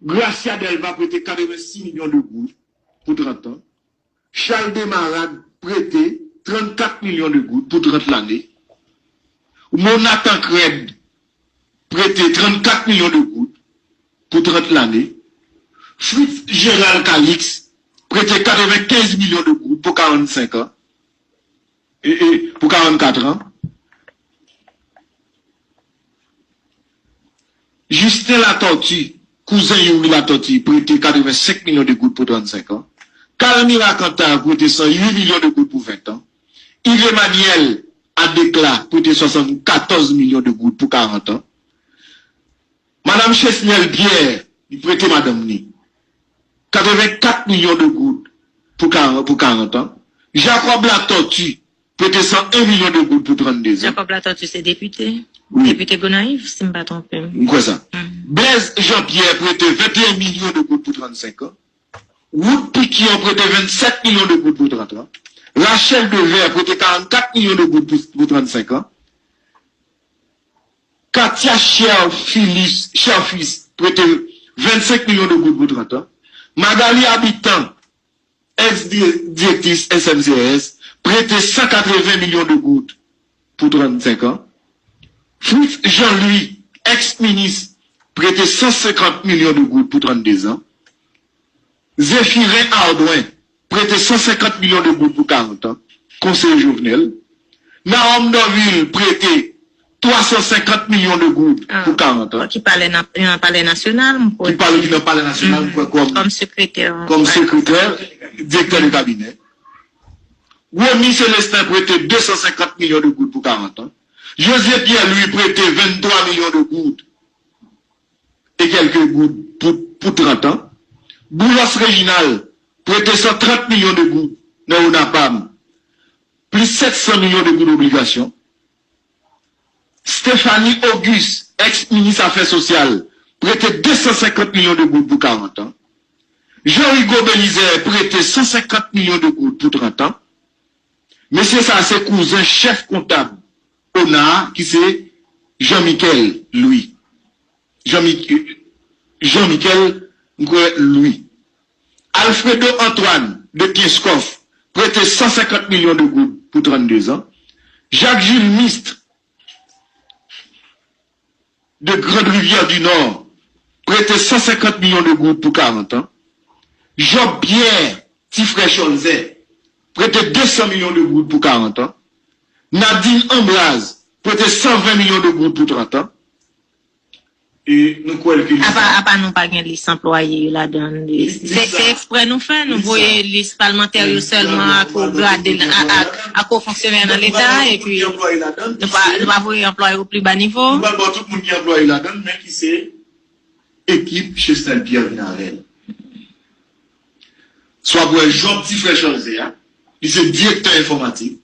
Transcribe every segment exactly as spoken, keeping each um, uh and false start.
Gracia Delva prete katrevensis milyon de goud pou trant an. Charles Desmarattes prete trannkat milyon de goud pou trant lane. Mona Tancrède prete trannkat milyon de goud pou trant lane. Fritz Gérald Calixte prete katrevenkenz milyon de goud pou karannsenk an. E, e, pou karannkat an. Justin Latortue, kouzen Youri Latortue, prete katrevensenk milyon de goud pou trannsenk an. Carl Mira Cantave prete san uit milyon de goud pou ven an. Yves Emmanuel Adéclat prete swasannkatòz milyon de goud pou karant an. Madanm Chesnel Pierre, li prete madanm li katrevenkat milyon de goud pou karant, pou karant an. Jacob Latortue prete san en milyon de goud pou trannde zan. Jacob Latortue se depite. Wi. Depite Gonayiv, si m pa twonpe m. M kwè sa. Mm. Blaise Jean-Pierre prete venteyen milyon de goud pou trannsenk an. Ruth Piquion prete vennsèt milyon de goud pou trant an. Rachel Devers prete karannkat milyon de goud pou, pou trannsenk an. Katia Cherfilus, Cherfus prete vennsenk milyon de goud pou trant an. Magali Habitant, eks di-, direktris S M C S, prete san katreven milyon de goud pou trannsenk an. Fritz Jean-Louis, eks minis, prete san senkant milyon de goud pou trannde zan. Zéphirin Ardouin prete san senkant milyon de goud pou karant an, konseye Jovenel. Naome Dorvil prete twa san senkant milyon de goud pou karant an. Ki pale nan, nan Palè Nasyonal, m kwè. Ki pale ki nan Palè Nasyonal, m kwè, kòm, kòm sekretè, kòm sekretè, direktè de kabinè. Remy Célestin prete de san senkant milyon de goud pou karant an. José Pierre-Louis prete venntwa milyon de goud e kèlke goud pou, pou trant an. Boulos Réginald prete san trant milyon de goud nan ONAPAM, plis sèt san milyon de goud obligasyon. Stéphanie Auguste, eks minis afè sosyal, prete de san senkant milyon de goud pou karant an. Jean Rigaud Belizaire prete san senkant milyon de goud pou trant an. Mesye sa a se kouzen chèf kontab ONA a, ki se Jean Michel Louis. Jean Mi-, Jean Michel, m kwè, Louis. Alfredo Antoine de Kenskòf prete san senkant milyon de goud pou trannde zan. Jacques Jules Mist de Grande Rivière du Nord prete san senkant milyon de goud pou karant an. Job Pierre, ti frè Cholzè, prete de san milyon de goud pou karant an. Nadine Ambroise prete san ven milyon de goud pou trant an. E nou kwè l ke li... Apa, apa nou pa gen lis anplwaye yo ladan l. Se, se eksprè nou fè, nou voye lis palmantè yo sèlman ak wo grade, ak, ak wo fonksyonè nan Leta, epi nou pa, nou pa voye anplwaye o pli ba nivo. Nou pral ba tout moun ki anplwaye ladan l, men ki se ekip Chesnel Pierre vin avè l. Sa w ap wè Job, ti frè Cholzè a, li se direktè enfòmatik,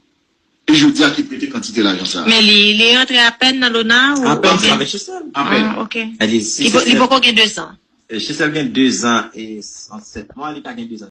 e jodi a ki prete kantite lajan sa a. Men li, li rantre apèn nan lona ou... Apèn, se avèk Chesnel. Apèn. Ah, ok. Li, li poko gen de zan. Chesnel gen de zan e san sèt mwa, li pa gen de zan.